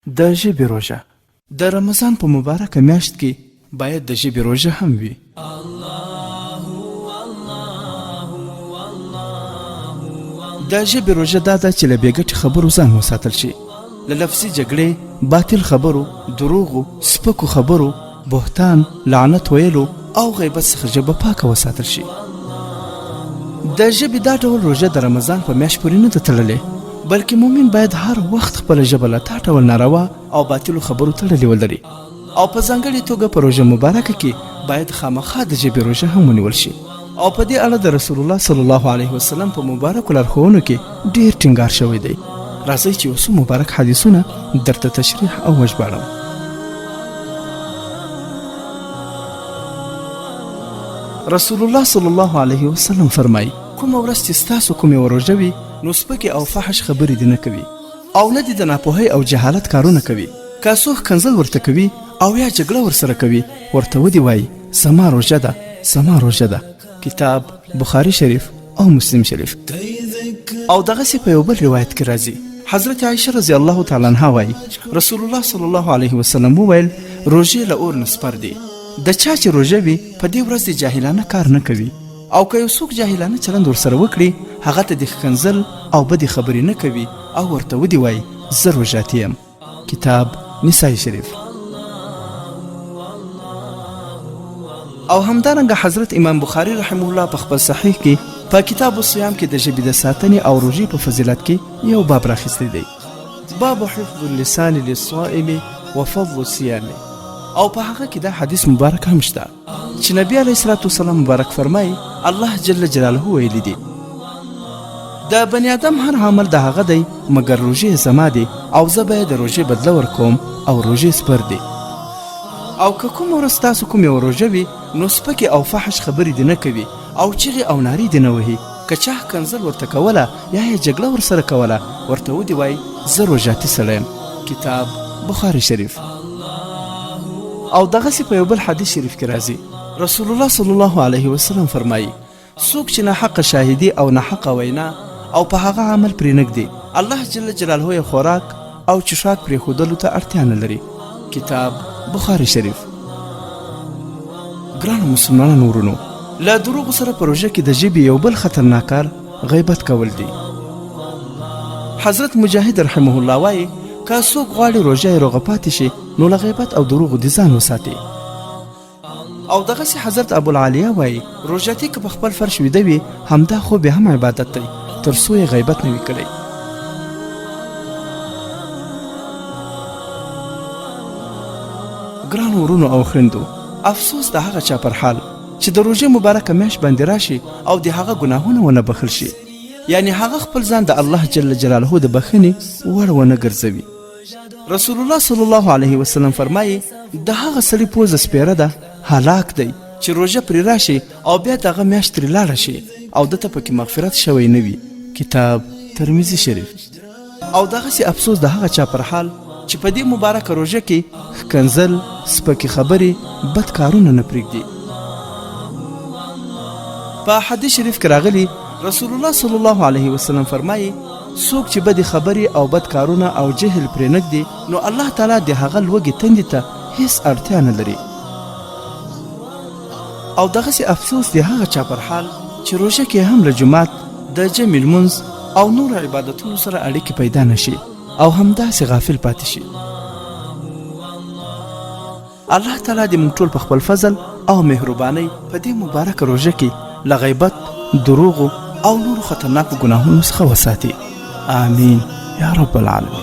د ژبې روژه. د رمضان په مبارکه میاشت کې باید د ژبې روژه هم وي. د ژبې روژه دا ده چې له بې ګټې خبرو ځان وساتل شي، له لفظي جګړې، باطل خبرو، دروغو، سپکو خبرو، بهتان، لعنت ویلو او غیبت څخه ژبه پاکه وساتل شي. د ژبې دا ډول روژه د رمضان په میاشت پورې نه ده تړلې، بلکې مؤمن باید هر وخت خپله ژبه له دا ډول ناروا او باطلو خبرو تړلې ولري او په ځانګړې توګه په روژه مبارکه کې باید خامخا د ژبې روژه هم ونیول شي او په دې اړه د رسول الله صلی الله علیه وسلم په مبارکو لارښوونو کې ډیر ټینګار شوی دی. راځئ چې یو څو مبارک حدیثونه درته تشریح او وژباړم. رسول الله صلی الله علیه وسلم فرمایي: کومه ورځ چې ستاسو کوم یوه روژه وي نو سپکې او فحش خبرې دې نه کوي او نه دې د ناپوهۍ او جهالت کارونه کوي. که څوک ښکنځل ورته کوي او یا جګړه ورسره کوي ورته ودې وایي زما روژه ده، زما روژه ده. کتاب بخاري شریف او مسلم شریف. او دغسې په یو بل روایت کې راځي، حضرت عایشه رضی الله تعالی عنها وایي، رسول الله صلی الله علیه وسلم وویل، روژې له اور نه سپر دي، د چا چې روژه وي په دې ورځ دې جاهلانه کار نه کوي او که یو څوک جاهلانه چلند ورسره وکړي هغه ته دې ښکنځل او بدې خبرې نه کوي او ورته ودې وایي زه روژاتي یم. کتاب نسائی شریف. او همدارنګه حضرت امام بخاری رحمه الله په خپل صحیح کې په کتاب الصیام کې د ژبې د ساتنې او روژې په فضیلت کې یو باب راخیستی دی، باب حفظ اللسان للصائم وفضل الصيام، او په هغه کې دا حدیث مبارک هم شته چې نبی علیه الصلاة والسلام مبارک فرمایي، الله جل جلاله ویلي دي، د بني آدم هر عمل د هغه دی مګر روژې زما دی او زه به یې د روژې بدله ورکوم او روژې سپر دي. او که کومه ورځ ستاسو کوم یوه روژه وي نو سپکې او فحش خبرې دې نه کوي او چیغې او نارې دې نه وهي، که چا ښکنځل ورته کوله یا یې جګړه ورسره کوله ورته ودې وایي زه روژاتي سړی یم. کتاب بخاري شریف. او دغسې په یو بل حدیث شریف کې راځي، رسول الله صلی الله علیه وسلم فرمایي، څوک چې ناحقه شاهدي او ناحقه وینا او په هغه عمل پرې نه ږدي، الله جل جلاله یې خوراک او چښاک پرېښودلو ته اړتیا نه لري. کتاب بخاري شریف. ګرانو مسلمانانو ورونو، له دروغو سره په روژه کې د ژبې یو بل خطرناک کار غیبت کول دي. حضرت مجاهد رحمه الله وایي، که څوک غواړي روژه یې روغه پاتې شي نو له غیبت او دروغو دې ځان وساتي. او دغسې حضرت ابوالعالیه وایي، روژتي که په خپل فرش ویده وي همدا خوب یې هم عبادت دی تر څو یې غیبت نه وي کړی. ګرانو ورونو او خویندو، افسوس د هغه چا پر حال چې د روژې مبارکه میاشت باندې راشي او د هغه ګناهونه ونه بخښل شي، یعنې هغه خپل ځان د الله جل جلاله د بخښنې وړ ونه ګرځوي. رسول الله صلی الله علیه وسلم فرمایي، د هغه سړي پوزه سپیره ده، هلاک دی چې روژه پرې راشي او بیا دغه میاشت ترې لاړه شي او ده ته پکې مغفرت شوی نه وي. کتاب ترمذي شریف. او دغسې افسوس د هغه چا پر حال چې په دې مبارکه روژه کې ښکنځل، سپکې خبرې، بد کارونه نه پرېږدي. په حدیث شریف کې راغلي، رسول الله صلی الله علیه وسلم فرمایي، څوک چې بدې خبرې او بد کارونه او جهل پرې نه ږدي نو الله تعالی د هغه لوږې تندې ته هیڅ اړتیا نه لري. او دغسې افسوس د هغه چا پر حال چې روژه کې هم له جومات، د جمع لمونځ او نورو عبادتونو سره اړیکې پیدا نه شي او همداسې غافل پاتې شي. الله تعالی دې موږ ټول په خپل فضل او مهربانۍ په دې مبارکه روژه کې له غیبت، دروغو او نورو خطرناکو ګناهونو څخه وساتي. آمین یا رب العالمین.